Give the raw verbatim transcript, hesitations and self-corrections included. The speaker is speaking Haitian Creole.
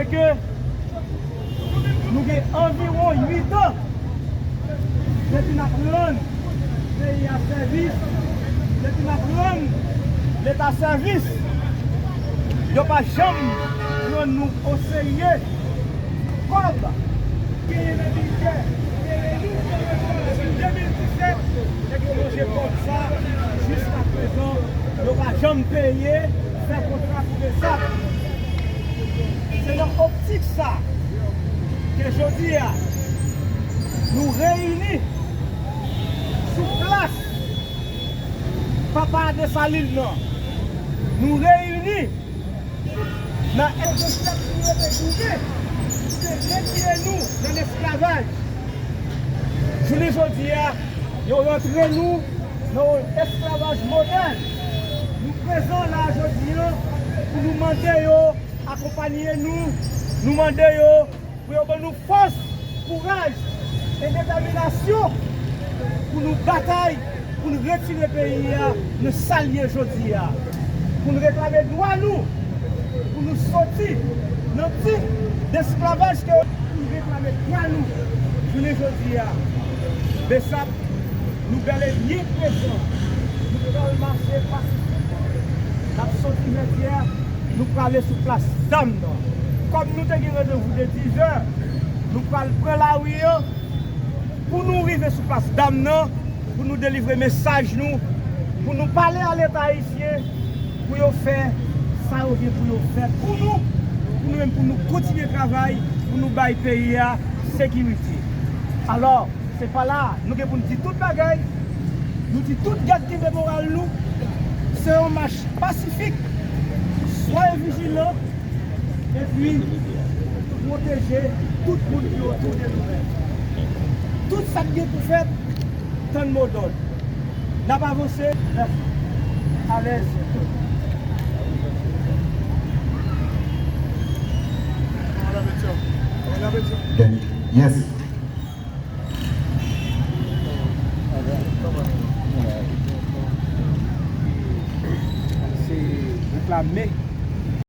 Ke nou gen anviwon uit an depi n ap rann peyi a sèvis, depi n ap rann Leta sèvis, yo pa janm pran nou oserye. Kòb genyen nan bidjè peyi nou depi de mil disèt, nèg yo manje kòb sa, jiskaprezan, yo pa janm peye, fè kontra pou Besap. Se nan optik sa ke jodi a, nou reyini sou plas Papa Desalin nan. Nou reyini nan èdosèt pou yo te tounen, pou te retire nou nan lesklavaj. Jounen jodi a, yo rantre nou nan yon esklavaj modèn. Nou prezan la jodi a pou nou mande yo akonpanye nou, nou mande yo pou yo ban nou fòs, kouraj e detèminasyon pou nou batay, pou nou retire peyi a nan sa l ye jodi a, pou nou reklame dwa nou, pou nou soti nan tit desklavaj ke, pou nou reklame dwa nou. Jounen jodi a, Besap, nou bèl e byen prezan, nou pral mache pasifik, n ap soti jodi a, nou prale sou plas dam nan. Kòm nou te gen randevou de diz è, nou pral pran lari an pou nou rive sou plas dam nan, pou nou delivre mesaj nou, pou nou pale a Leta ayisyen, pou yo fè sa yo gen pou yo fè pou nou, pou nou menm, pou nou kontinye travay, pou nou bay peyi a sekirite. Alò, se pa la, nou gen pou n di tout bagay, nou di tout gad kenbe moral nou, se yon mach pasifik, swaye vijilan, epi pwoteje tout moun ki otou de nou menm. Tout sa k gen pou fèt, tann mo dòd. N ap avanse, alèz. Yes.